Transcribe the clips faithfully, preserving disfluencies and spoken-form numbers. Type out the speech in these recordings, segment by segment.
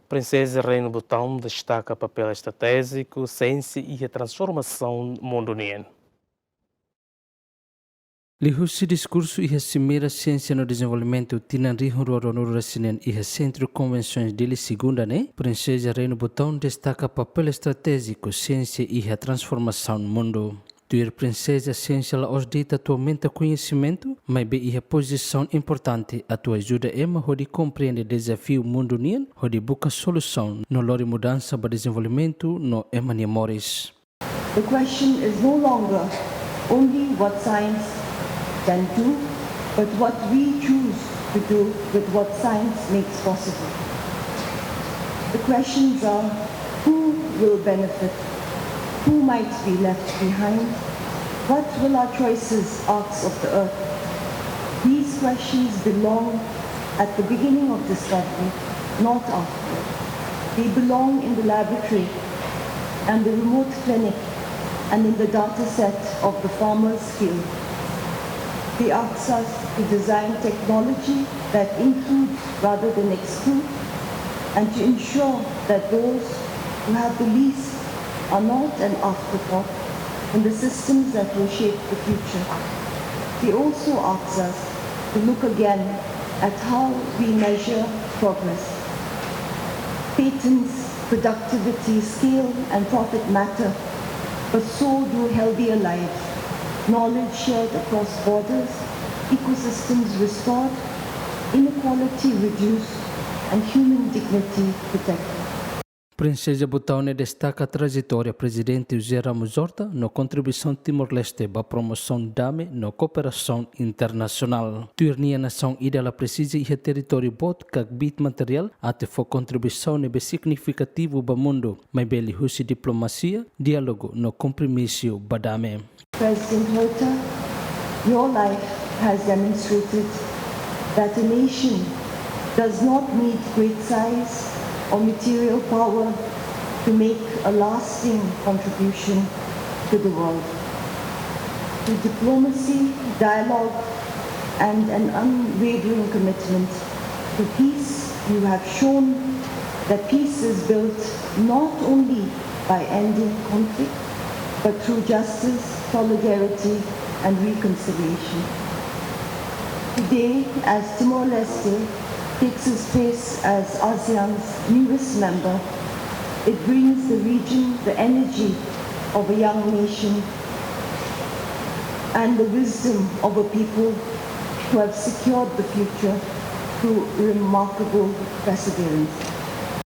Prinseza Reinu Butaun destaka papél estratéjiku siénsia iha transformasaun mundu nian. Liuhusi diskursu iha Simeira Siénsia no Dezenvolvimentu tinan rihun rua ruanulu resin neen iha Sentru Konvensoens Dili, segunda ne'e, Prinseza Reinu Butaun destaka papél estratéjiku siénsia iha transformasaun mundu. Tuir Prinseza, siénsia la'ós de'it atu aumenta koñesimentu, maibé iha pozisaun importante atu ajuda ema hodi komprende dezafiu mundu nian, hodi buka solusaun no lori mudansa ba dezenvolvimentu no ema nia moris. The question is no longer only what science can do, but what we choose to do with what science makes possible. The questions are, who will benefit? Who might be left behind? What will our choices ask of the earth? These questions belong at the beginning of discovery, not afterward. They belong in the laboratory and the remote clinic and in the data set of the farmer's field. They ask us to design technology that includes rather than excludes, and to ensure that those who have the least are not an afterthought in the systems that will shape the future. They also ask us to look again at how we measure progress. Patents, productivity, scale, and profit matter, but so do healthier lives, knowledge shared across borders, ecosystems restored, inequality reduced, and human dignity protected. Prinseza Butaun ne'e destaka trajetória Prezidente José Ramos Horta no kontribuisaun Timor-Leste ba promosaun dame no kooperasaun internasionál. Tuir nia, nasaun ida la presiza iha territóriu boot ka kbiit materiál atu fó kontribuisaun ne'ebé signifikativu ba mundu, maibé liuhusi diplomasia, diálogu no kompromisu ba dame. President Horta, your life has demonstrated that a nation does not need great size or material power to make a lasting contribution to the world. Through diplomacy, dialogue, and an unwavering commitment to peace, you have shown that peace is built not only by ending conflict, but through justice, solidarity, and reconciliation. Today, as Timor-Leste takes its place as ASEAN's newest member, it brings the region the energy of a young nation and the wisdom of a people who have secured the future through remarkable perseverance.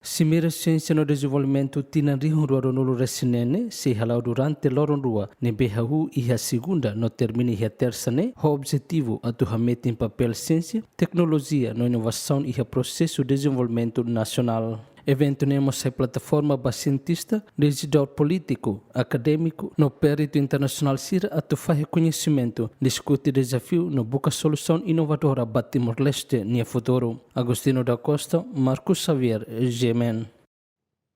Simeira Siénsia no Dezenvolvimentu tinan rihun rua ruanulu resin neen ne'e sei hala'o durante loron rua, ne'ebé hahú iha segunda no termina iha tersa ne'e, ho objetivu atu hametin papél siénsia, teknolojia no inovasaun iha prosesu dezenvolvimentu nasionál. Eventu ne'e mós sai plataforma ba sientista, desidór polítiku, akadémiku no peritu internasionál sira atu fahe koñesimentu, diskute dezafiu no buka solusaun inovadora ba Timor-Leste nia futuru. Agostinho da Costa, Marcos Xavier, G M N.